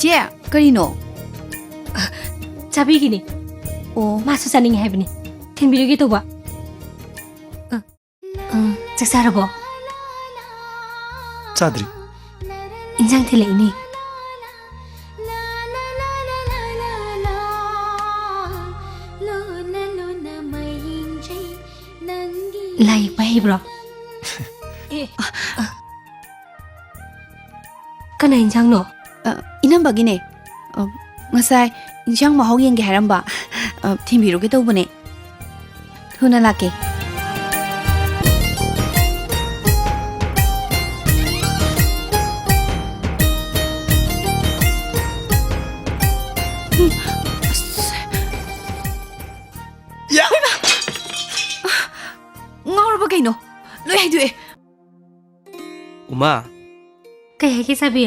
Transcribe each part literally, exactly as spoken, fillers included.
ꯆꯦ, ꯀꯔꯤꯅꯣ? ꯆꯥꯕꯤꯒꯤꯅꯦ꯫ ꯑꯣ꯫ ꯃꯥꯁꯨ ꯆꯥꯅꯤꯡꯉꯦ ꯍꯥꯏꯕꯅꯤ꯫ ꯊꯤꯟꯕꯤꯔꯒꯦ ꯇꯧꯕ꯫ ꯑ, ꯑ, ꯆꯥꯛ ꯆꯥꯔꯕꯣ? ꯆꯥꯗ꯭ꯔꯤ꯫ ꯏꯟꯖꯥꯡ ꯊꯤꯜꯂꯛꯏꯅꯦ꯫ ꯂꯥꯏ ꯌꯦꯛꯄ ꯍꯩꯕ꯭ꯔꯣ? ꯑꯦ, ꯑ, ꯀꯅꯥ ꯏꯟꯖꯥꯡꯅꯣ? ꯑ, ꯏꯅꯝꯕꯒꯤꯅꯦ꯫ ꯑ, ꯉꯁꯥꯏ ꯏꯟꯖꯥꯡ ꯃꯍꯥꯎ ꯌꯦꯡꯒꯦ ꯍꯥꯏꯔꯝꯕ꯫ ꯑ, ꯊꯤꯟꯕꯤꯔꯨꯒꯦ ꯇꯧꯕꯅꯦ꯫ ꯊꯨꯅ ꯂꯥꯛꯀꯦ꯫ ꯎꯝ, ꯑꯁ꯫ ꯌꯥ! ꯍꯩꯃꯥ! ꯉꯥꯎꯔꯕ ꯀꯩꯅꯣ? ꯂꯣꯏ ꯍꯥꯏꯗꯣꯛꯑꯦ꯫ ꯎꯃꯥ꯫ ꯀꯩ ꯍꯥꯏꯒꯦ, ꯆꯥꯕꯤ?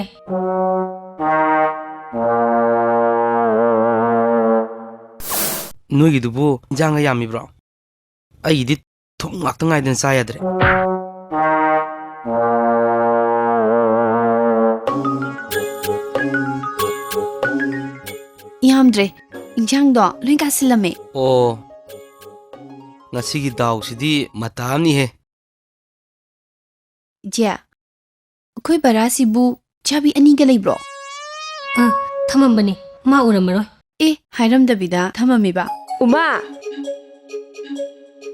ꯅꯣꯏꯒꯤꯗꯨꯕꯨ ꯏꯟꯖꯥꯡꯒ ꯌꯥꯝꯃꯤꯕ꯭ꯔꯣ? ꯑꯩꯒꯤꯗꯤ ꯊꯨꯝ ꯉꯥꯛꯇ ꯉꯥꯏꯗꯅ ꯆꯥ ꯌꯥꯗ꯭ꯔꯦ꯫ ꯌꯥꯝꯗ꯭ꯔꯦ꯫ ꯏꯟꯖꯥꯡꯗꯣ ꯂꯣꯏ ꯀꯥꯁꯤꯜꯂꯝꯃꯦ꯫ ꯑꯣ, ꯉꯁꯤꯒꯤ ꯗꯥꯎꯁꯤꯗꯤ ꯃꯇꯥ ꯑꯃꯅꯤꯍꯦ꯫ ꯏꯆꯦ, ꯑꯩꯈꯣꯏ ꯚꯔꯥꯁꯤꯕꯨ ꯆꯥꯕꯤ ꯑꯅꯤꯒ ꯂꯩꯕ꯭ꯔꯣ? ꯑ, ꯊꯃꯝꯕꯅꯤ꯫ ꯃꯥ ꯎꯔꯝꯃꯔꯣꯏ꯫ ꯑꯦ, ꯍꯥꯏꯔꯝꯗꯕꯤꯗ ꯊꯃꯝꯃꯤꯕ? ꯎꯃꯥ!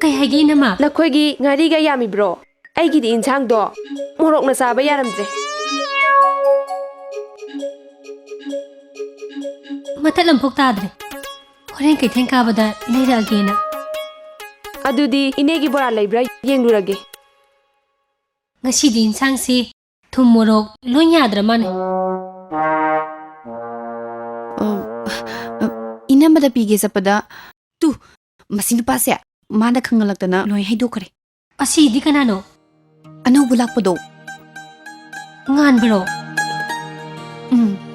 ꯀꯩ ꯍꯥꯏꯒꯦ, ꯏꯅꯝꯃ? ꯅꯈꯣꯏꯒꯤ ꯉꯥꯔꯤꯒ ꯌꯥꯝꯃꯤꯕ꯭ꯔꯣ? ꯑꯩꯒꯤꯗꯤ ꯏꯟꯁꯥꯡꯗꯣ ꯃꯣꯔꯣꯛꯅ ꯆꯥꯕ ꯌꯥꯔꯝꯗ꯭ꯔꯦ꯫ ꯃꯊꯛ ꯑꯃꯐꯥꯎ ꯇꯥꯗ꯭ꯔꯦ꯫ ꯍꯣꯔꯦꯟ ꯀꯩꯊꯦꯜ ꯀꯥꯕꯗ ꯂꯩꯔꯛꯑꯒꯦꯅ꯫ ꯑꯗꯨꯗꯤ ꯏꯅꯦꯒꯤ ꯕꯣꯔꯥ ꯂꯩꯕ꯭ꯔꯥ ꯌꯦꯡꯂꯨꯔꯒꯦ꯫ ꯉꯁꯤꯗꯤ ꯏꯟꯁꯥꯡꯁꯤ ꯊꯨꯝ ꯃꯣꯔꯣꯛ ꯂꯣꯏ ꯌꯥꯗ꯭ꯔ ꯃꯥꯅꯦ꯫ ꯑ, ꯑ, ꯏꯅꯝꯕꯗ ꯄꯤꯒꯦ ꯆꯠꯄꯗ, ꯇꯨ, ꯃꯁꯤ ꯅꯨꯄꯥꯁꯦ ꯃꯥꯅ ꯈꯪꯍꯜꯂꯛꯇꯅ ꯂꯣꯏ ꯍꯩꯗꯣꯛꯈ꯭ꯔꯦ꯫ ꯑꯁꯤꯗꯤ ꯀꯅꯥꯅꯣ? ꯑꯅꯧꯕ ꯂꯥꯛꯄꯗꯣ꯫ ꯉꯥꯟꯕꯔꯣ? ꯎꯝ꯫